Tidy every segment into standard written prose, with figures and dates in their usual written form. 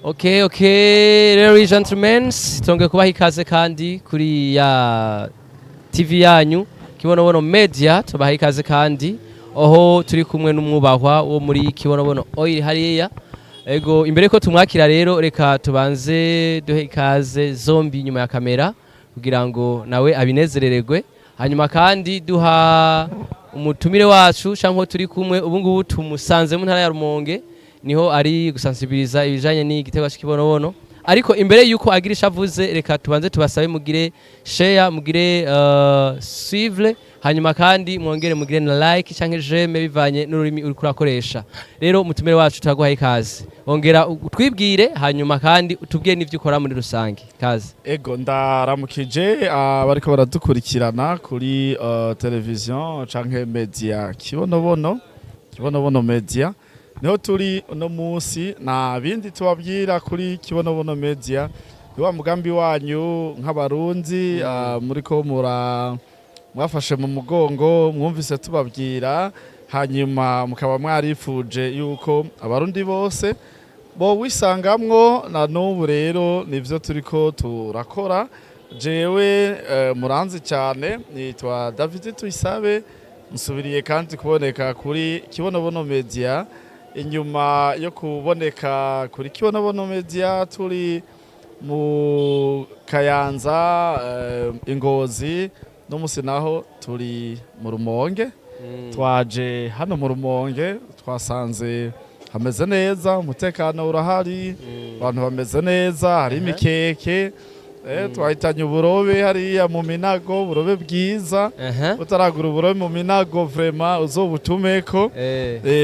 Okay, ladies and gentlemen, tongeye kubaha ikaze kandi kuri ya TV yanyu Kibonobono Media. Tubaha ikaze kandi aho turi kumwe n'umwubahwa wo muri Kibonobono Oil hariya. Ego, imbere ko tumwakira rero, reka tubanze duhe ikaze zombi nyuma ya kamera kugira ngo nawe abinezerererwe, hanyuma kandi duha umutumire wacu canke turi kumwe ubu ngubu. Tumusanze mu ntara ya Rumonge, niho ari gusansibiliza ibijanye n'igiterwa c'ikibonobono. Ariko imbere yuko agira ico avuze, reka tubanze tubasabe mugire share, mugire suivre, hanyuma kandi mwongere mugire na like canke j'aime bivanye n'ururimi uriko urakoresha. Rero umutumire wacu, turaguhaye ikaze, ongera utwibwire, hanyuma kandi utubwire n'ivyo ukora muri rusange. Kaze. Ego, ndaramukije abariko baradukurikirana kuri television canke media Kibonobono, Kibonobono Media. Niho turi uno munsi, nta bindi tubabwira kuri Kibonobono Media, ni wa mugambi wanyu nk'Abarundi muriko mura mwafashe mu mugongo, mwumvise tubabwira, hanyuma mukaba mwarifuje yuko Abarundi bose bo wisangamwo. Na n'ubu rero nivyo turiko turakora. Jewe muranzi cyane, nitwa David Tuyisabe. Nsubiriye kandi kuboneka kuri Kibonobono Media inyuma yo kuboneka kuri Kibonobono Media turi mu Kayanza, Ingozi. N'umusi naho turi mu Rumonge. Twaje hano mu Rumonge, twasanze hameze neza, umutekano urahari, abantu bameze neza, hari imikeke, twahitanye uburobe hariya mu Minago, uburobe bwiza. Utaragura uburobe mu Minago, vraiment uzobutumeko.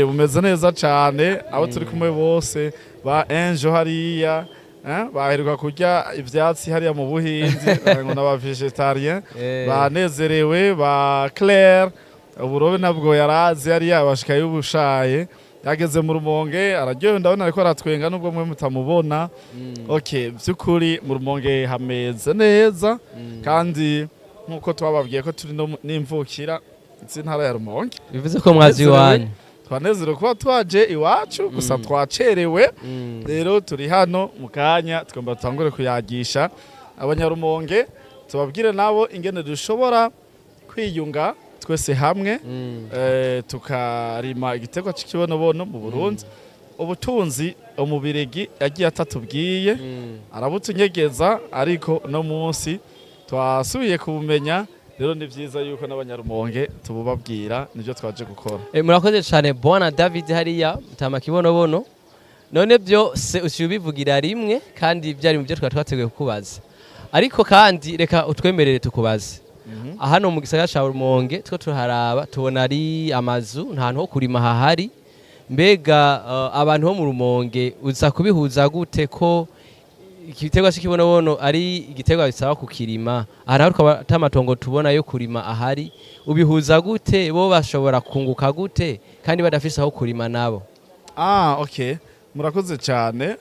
Bumeze neza cane. Abo turi kumwe bose ba Angel hariya, baheruka kurya ivyatsi hariya mu Buhindi, ngo n'aba végétarien. Banezerewe ba Claire, uburobe nabwo yarazi hariya bashikayo ubushaye. Yageze mu Rumonge araryohewe, ndabona ariko aratwenga nubwo mwe mutamubona. Okay, vy'ukuri mu Rumonge hameze neza, kandi nkuko twababwiye ko turi no n'imvukira z'intara ya Rumonge. Bivuze ko mwazi iwanyu. Twanezerewe kuba twaje iwacu, gusa twacerewe. Rero turi hano mu kanya tugomba dutangure kuyagisha Abanyarumonge, tubabwire nabo ingene dushobora kwiyunga twese hamwe, tukarima igiterwa c'ikibonobono mu Burundi. Ubutunzi umubirigi yagiye atatubwiye, arabutunyegeza, ariko no munsi twasubiye kubumenya. Rero ni vyiza yuko n'Abanyarumonge tububabwira, nivyo twaje gukora. Murakoze cyane, bwana David hariya mutama Kibonobono. None byose uciye ubivugira rimwe, kandi byari mu byo twari twateguye kukubaza. Ariko kandi reka utwemerere tukubaze. Hano mu gisagara ca Rumonge two tuharaba, tubona ari amazu, nta hantu ho kurima hahari. Mbega abantu bo mu Rumonge uza kubihuza gute ko igiterwa c'ikibonobono ari igiterwa bisaba kukirima, aha naho tukaba ata matongo tubona yo kurima ahari? Ubihuza gute? Bo bashobora kunguka gute kandi badafise aho kurima nabo? Ah, okay, murakoze cyane.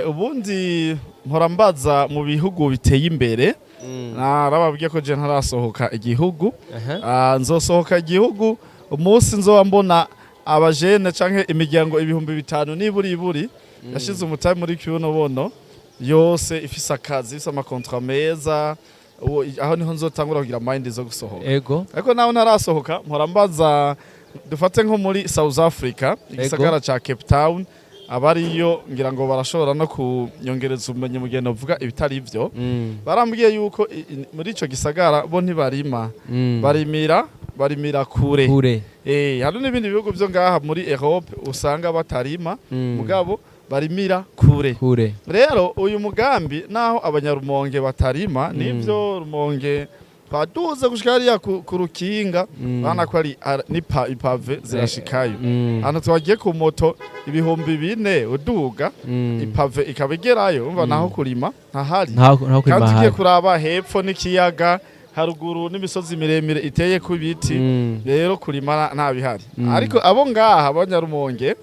Ubundi mpora mbaza mu bihugu biteye imbere, narababwiye ko je ntarasohoka igihugu. Nzosohoka igihugu umunsi nzoba mbona abajene canke imiryango 5000 niburi iburi yashize umutahe muri Kibonobono, yose ifise akazi, ifise ama contrats meza. Aho niho nzotangura kugira mind zo gusohoka. Ariko naho ntarasohoka, mpora mbaza, dufate nko muri South Africa, igisagara ca Cape Town, abariyo ngira ngo barashobora no kunyongereza ubumenyi mu gihe novuga ibitari ivyo. Barambwiye yuko muri ico gisagara bo ntibarima, barimira kure. Kure. Hari n'ibindi bihugu vyo ngaha muri Europe usanga batarima, mugabo barimira kure. Kure. Rero uyu mugambi, naho Abanyarumonge batarima, nivyo, Rumonge twaduze gushika hariya ku Rukinga, urabona ko ari ni i pavé zirashikayo. Ahantu twagiye ku moto 4000 uduga, i pavé ikaba igerayo, umva naho kurima ntahari. Ntaho kurima Kandi ugiye ahari. kuraba hepfo n'ikiyaga, haruguru n'imisozi miremire iteye ku ibiti. Rero kurima nta bihari. Ariko abo ngaha Abanyarumonge,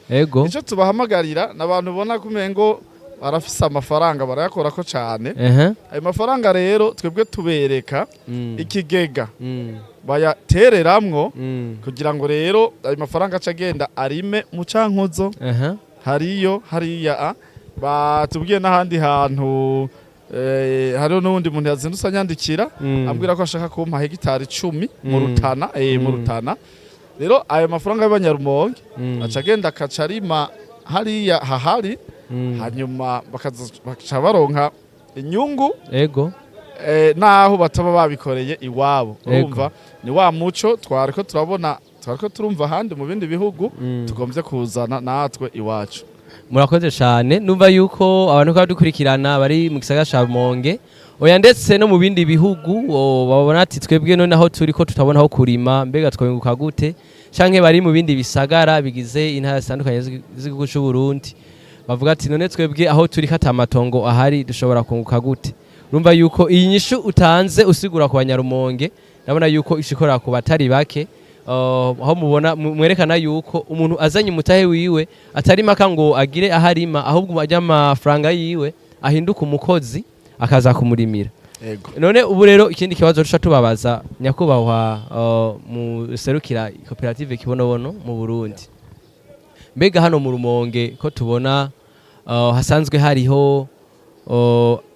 ico tubahamagarira n'abantu ubona ko umengo barafise amafaranga, barayakorako cane. Ayo mafaranga rero twebwe tubereka ikigega bayatereramwo, kugira ngo rero ayo mafaranga aca agenda arime mu Cankuzo. Hariyo hariya Batubwiye n'ahandi hantu, hariho n'uwundi muntu yazindutse anyandikira, ambwira ko ashaka kumpa hegitari 10 mu Rutana, mu Rutana. Rero ayo mafaranga y'Abanyarumonge aca agenda akaca arima hariya hahari, hanyuma bakaca baronka inyungu, naho bataba babikoreye iwabo. Urumva ni wa muco twariko turabona, twariko turumva ahandi mu bindi bihugu, tugombye kuzana natwe iwacu. Murakoze cyane. Numva yuko abantu ko dukurikirana bari mu gisagara ca Rumonge, oya, ndetse no mu bindi bihugu, babona ati twebwe none aho turi ko tutabona aho kurima, mbega twunguka gute? Canke bari mu bindi bisagara bigize intara zitandukanye z'igihugu c'u Burundi, bavuga ati none twebwe aho turi ko atamatongo ahari, dushobora kunguka gute? Urumva yuko iyi nyishu utanze usigura ku Banyarumonge, ndabona yuko ishikora ku batari bake. Aho mubona mwerekana yuko umuntu azanye umutahe wiwe atari maka ngo agire aho arima, ahubwo ajya amafaranga yiwe ahinduka umukozi akaza kumurimira. Ego. None ubu rero ikindi kibazo duca tubabaza, nyakubahwa muserukira koperative Kibonobono mu Burundi, mbega hano mu Rumonge ko tubona hasanzwe hariho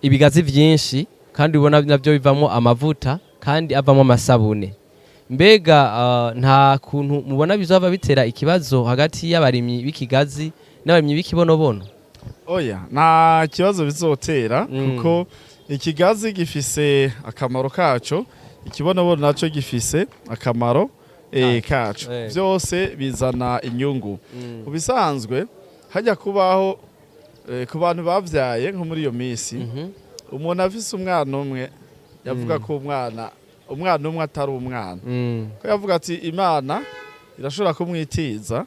ibigazi vyinshi, kandi ubona navyo bivamo amavuta kandi avamo amasabune, mbega nta kuntu mubona bizova bitera ikibazo hagati y'abarimyi b'ikigazi n'abarimyi b'ikibonobono? Oya, nta kibazo bizotera, kuko ikigazi gifise akamaro kaco, ikibonobono naco gifise akamaro kaco. Byose bizana inyungu. Mu bisanzwe hajya kubaho, ku bantu bavyaye nko muri iyo misi, umuntu afise umwana umwe yavuga ko umwana umwe atari umwana, ko yavuga ati Imana irashobora kumwitiza.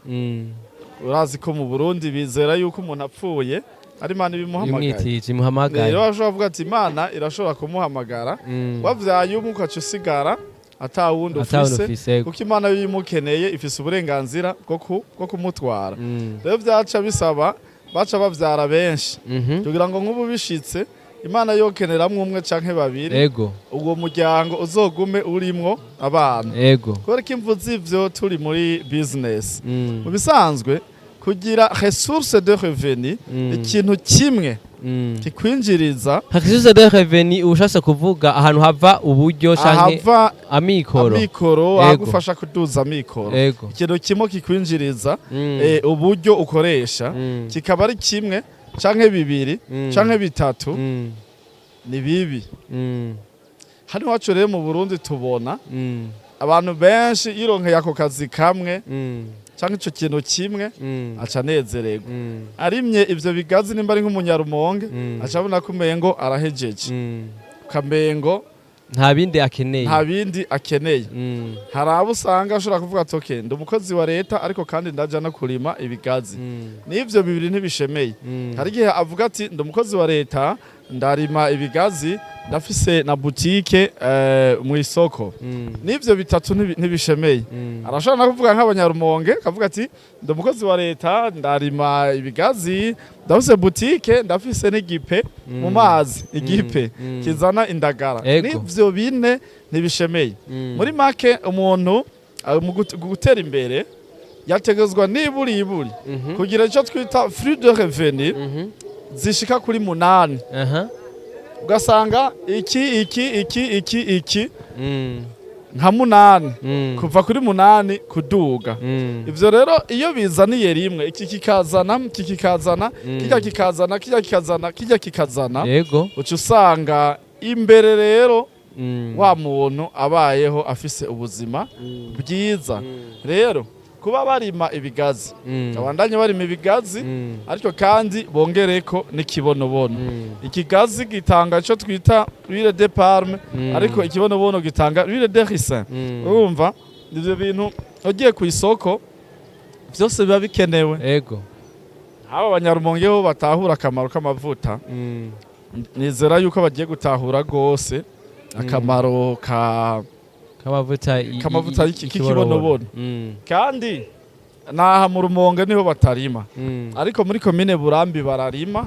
Urazi ko mu Burundi bizera yuko umuntu apfuye ari Imana ibimuhamagaye. Imwitije, imuhamagaye. Rero bashobora kuvuga ati Imana irashobora kumuhamagara, wavyaye umwe ukaca usigara ata wundi atawundi ufise, ufise. kuko Imana yo imukeneye ifise uburenganzira bwo kumutwara. Rero vyaca bisaba baca bavyara benshi, kugira ngo nk'ubu bishitse Imana yokeneramwo umwe canke babiri, uwo muryango uzogume urimwo abana. Kubera ko imvu z'ivyo turi muri business, mu bisanzwe kugira ressource de revenu, ikintu kimwe kikwinjiriza. Ressource de revenu ushatse kuvuga ahantu hava uburyo canke ahava amikoro. Amikoro, ahagufasha kuduza amikoro. Ikintu kimwe kikwinjiriza, uburyo ukoresha, kikaba ari kimwe canke bibiri canke bitatu, ni bibi. Hano iwacu rero mu Burundi tubona abantu benshi yironkeye ako kazi kamwe canke ico kintu kimwe, aca anezererwa. Arimye ivyo bigazi, nimba ari nk'Umunyarumonge, aca abona ko umengo arahejeje, ukamengo nta bindi akeneye. Nta bindi akeneye. Hari abo usanga ashobora kuvuga ati okay, ndi umukozi wa leta, ariko kandi ndaja no kurima ibigazi. N'ivyo bibiri ntibishemeye. Hari igihe avuga ati ndi umukozi wa leta, ndarima ibigazi, ndafise na butike mu isoko. N'ivyo bitatu ntibishemeye. Arashobora no kuvuga nk'Abanyarumonge, akavuga ati ndi umukozi wa leta, ndarima ibigazi, ndafise butike, ndafise n'igipe mu mazi, igipe kizana indagara. N'ivyo bine ntibishemeye. Muri make umuntu mu gutera imbere yategezwa niburi iburi kugira icyo twita flux de revenu zishika kuri 8, ugasanga iki, iki, iki, iki, iki, nka 8, kuva kuri 8 kuduga. Ivyo rero iyo bizaniye rimwe, iki kikazana, iki kikazana, kijya kikazana, kijya kikazana, kijya kikazana, uca usanga imbere rero wa muntu abayeho afise ubuzima bwiza. Rero kuba barima ibigazi, abandanye barima ibigazi, ariko kandi bongereko n'ikibonobono. Ikigazi gitanga ico twita huile de palme, ariko ikibonobono gitanga huile de ricin. Urumva ivyo bintu ugiye ku isoko vyose biba bikenewe. Haba Abanyarumonge bo batahura akamaro k'amavuta, nizera yuko bagiye gutahura gose akamaro ka k'amavuta k'amavuta k'ikibonobono. Kandi naha mu Rumonge niho batarima, ariko muri komine Burambi bararima,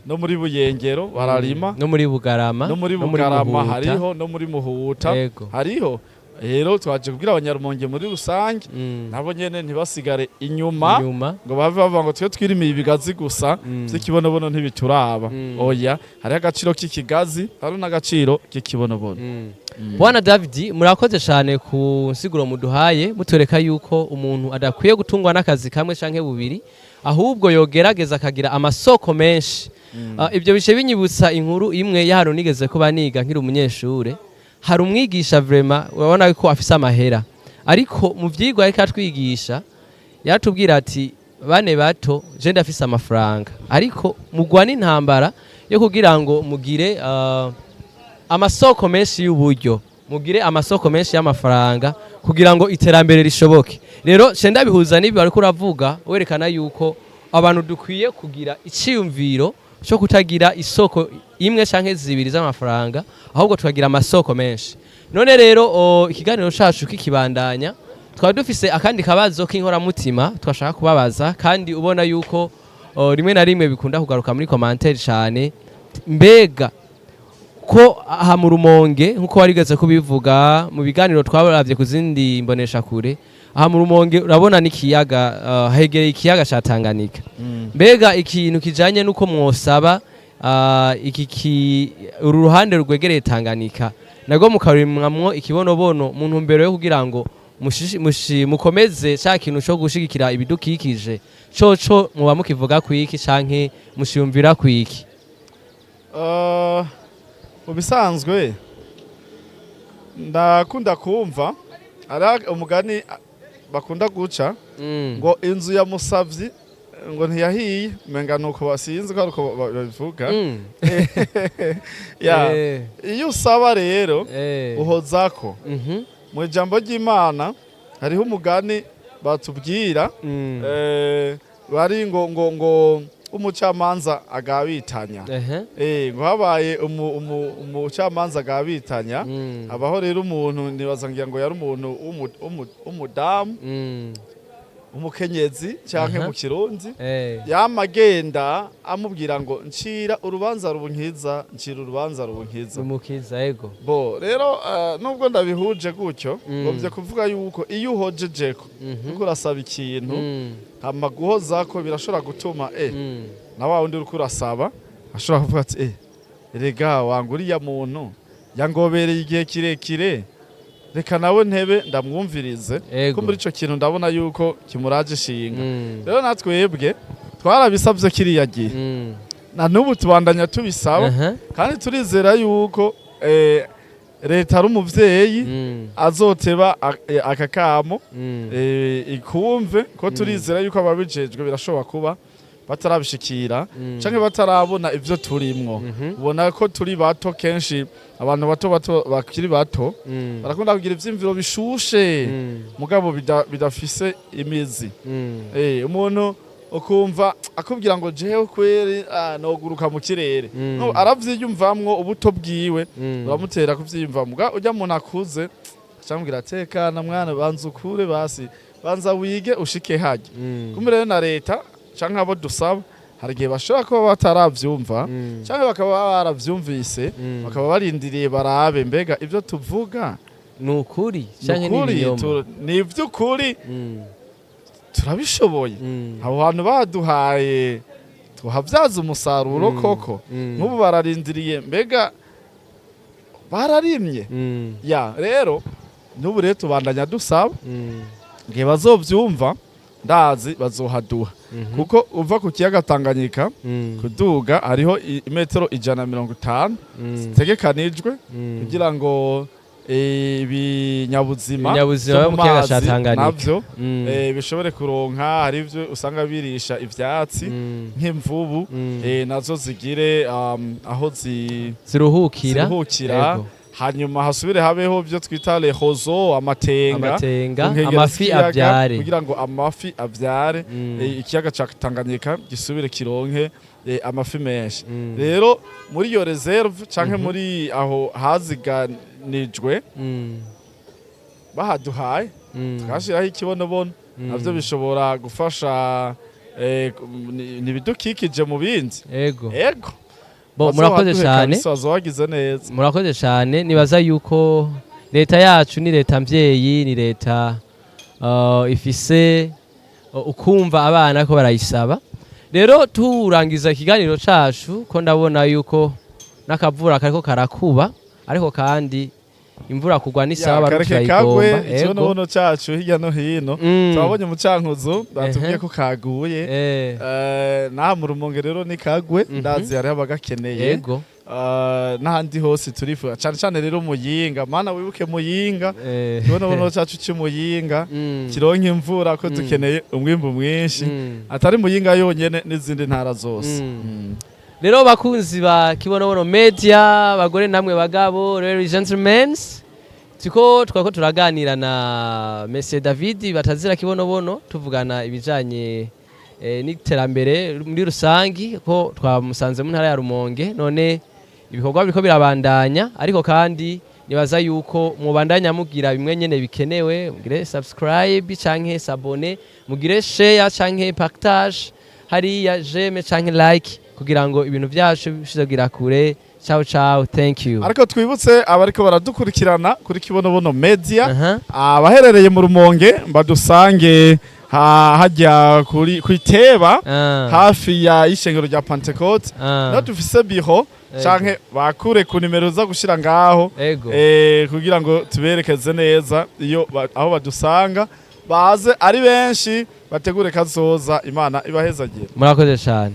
no muri Buyengero bararima, no muri Bugarama. No muri Bugarama Muhuta. Hariho no muri Muhuta. Hariho. Rero twaje kubwira Abanyarumonge muri rusange, nabo nyene ntibasigare inyuma, inyuma, ngo bave bavuga ngo twe twirimiye ibigazi gusa, vy'ikibonobono ntibituraba. Oya, hariho agaciro k'ikigazi, hariho n'agaciro k'ikibonobono. Bwana David, murakoze cyane ku nsiguro muduhaye, mutwereka yuko umuntu adakwiye gutungwa n'akazi kamwe canke bubiri, ahubwo yogerageza akagira amasoko menshi. Ibyo bice binyibutsa inkuru imwe y'ahantu nigeze kuba niga nkiri umunyeshure. Hari umwigisha, vraiment urabona ko afise amahera, ariko mu vyigwa ariko atwigisha yaratubwira ati: "Bane bato, je ndafise amafaranga, ariko mugwana intambara yo kugira ngo mugire amasoko menshi y'uburyo, mugire amasoko menshi y'amafaranga kugira ngo iterambere rishoboke." Rero nce ndabihuza n'ibi bariko uravuga, werekana yuko abantu dukwiye kugira iciyumviro cyo kutagira isoko imwe canke zibiri z'amafaranga, ahubwo tukagira amasoko menshi. None rero ikiganiro cacu kikibandanya, twaba dufise akandi kabazo k'inkoramutima twashaka kubabaza, kandi ubona yuko rimwe na rimwe bikunda kugaruka muri commentaire cyane. Mbega ko aha mu Rumonge, nkuko warigeze kubivuga mu biganiro twabaravye ku zindi mboneshakure, aha mu Rumonge urabona n'ikiyaga, hegereye ikiyaga ca Tanganyika, mbega ikintu kijanye nuko mwosaba iki uru ruhande rwegereye Tanganyika nagwo mukarimwamwo ikibonobono mu ntumbero yo kugira ngo mukomeze ca kintu co gushigikira ibidukikije, coco muba mukivuga kwiki canke mushiyumvira kwiki? Mu bisanzwe ndakunda kumva ari umugani bakunda guca ngo inzu ya musavyi ngo ntiyahiye, umenga nuko basinzi ko ariko babivuga. Ya, iyo usaba rero uhozako. Mu ijambo ry'Imana hariho umugani batubwira, bari ngo umucamanza agabitanya. Ngo habaye umucamanza agabitanya, habaho rero umuntu, nibaza ngira ngo yari umuntu w'umudamu, umukenyezi canke mu Kirundi, yama agenda amubwira ngo: "Ncira urubanza rubunkiza, ncira urubanza rubunkiza." Umukiza, ego. Bo rero, nubwo ndabihuje gutyo, ngomvye kuvuga yuko iyo uhojejeko, uriko urasaba ikintu, hama guhozako birashobora gutuma na wa wundi uriko urasaba ashobora kuvuga ati: "Erega wanga uriya muntu yangobereye igihe kirekire, reka nawe ntebe ndamwumvirize, ko muri ico kintu ndabona yuko kimuraje ishinga." Rero natwebwe twarabisabye kiriya gihe, na n'ubu tubandanya tubisaba, kandi turizera yuko leta ari umuvyeyi, azoteba aka kamo, ikumve ko turizera yuko ababijejwe birashobora kuba batarabishikira canke batarabona ivyo turimwo. Ubona ko turi bato, kenshi abantu bato bato bakiri bato barakunda kugira ivyiyumviro bishushe, mugabo bidafise imizi. Umuntu ukumva akubwira ngo: "Jewe kweri, noguruka mu kirere." No, aravyiyumvamwo ubuto bwiwe, uramutera kuvyiyumvamwo. Muga urya muntu akuze acamubwira: "Tekana mwana, banza ukure, basi banza wige ushike harya." Kumbe rero na leta canke abo dusaba hari igihe bashobora kuba bataravyumva, canke bakaba baravyumvise, bakaba barindiriye barabe mbega ivyo tuvuga ni ukuri canke ni ukuri, n'ibinyoma. Ni ivy'ukuri, turabishoboye. Abo bantu baduhaye tuhabyaza umusaruro koko. Nk'ubu bararindiriye mbega bararimye. Ya rero n'ubu rero tubandanya dusaba, ngihe bazovyumva ndazi bazohaduha, kuko uva ku kiyaga Tanganyika kuduga hariho imetero 150 zitegekanijwe kugira ngo ibinyabuzima ibinyabuzima vyo byo mu kiyaga ca mazi Tanganyika. navyo bishobore kuronka. Hari ivyo usanga birisha ivyatsi nk'imvubu, nazo zigire aho ziruhukira. Ziruhukira. Ego. Hanyuma hasubire habeho ibyo twita les roseaux, amatenga, amatenga, ku nkengero amafi z'ikiyaga, avyare, kugira ngo amafi avyare, ikiyaga ca Tanganyika gisubire kironke amafi menshi. Rero muri iyo réserve canke muri aho haziganijwe, bahaduhaye, tukahashiraho ikibonobono, navyo bishobora gufasha, ni ibidukikije mu bindi. Ego. Ego. Bo, murakoze Bazohaduhe cyane. kabisa, bazohagize neza. Murakoze cyane. Nibaza yuko Leta yacu ni leta mvyeyi, ni leta ifise ukumva abana ko barayisaba. Rero turangiza ikiganiro cacu, ko ndabona yuko n'akavura kariko karakuba, ariko kandi imvura kugwa n'isaba, abarundi Kareke kagwe. turayigomba. Ikibonobono cacu hirya no hino, twabonye mu Cankuzo batubwiye ko kaguye. Naha mu Rumonge rero ni kagwe, ndazi hariho abagakeneye. N'ahandi hose turifuza, cane cane rero Muyinga. Mana, wibuke Muyinga, ikibonobono cacu c'Imuyinga kironka imvura, ko dukeneye umwimbu mwinshi, atari Muyinga yonyene, n'izindi ntara zose. Rero bakunzi ba Kibonobono Media, bagore namwe bagabo, ladies and gentlemen, tuko twako turaganira na Monsieur David batazira Kibonobono, tuvugana ibijanye n'iterambere muri rusangi, ko twamusanze mu ntara ya Rumonge. None ibikorwa biriko birabandanya, ariko kandi nibaza yuko mubandanya mugira bimwe nyene bikenewe: mugire subscribe canke s'abonner, mugire share canke partage hariya, j'aime canke like, kugira ngo ibintu byacu bishizogira kure. Ciao ciao, thank you. Ariko twibutse abariko baradukurikirana kuri Kibonobono Media, abaherereye mu Rumonge badusange hajya kuri kwiteba, hafi ya ishengero rya Pentecote, no dufise biro, canke bakure ku nimero za gushira ngaho, kugira ngo tuberekeze neza iyo aho badusanga, baze ari benshi, bategure kazoza. Imana ibahezagira. Murakoze cyane.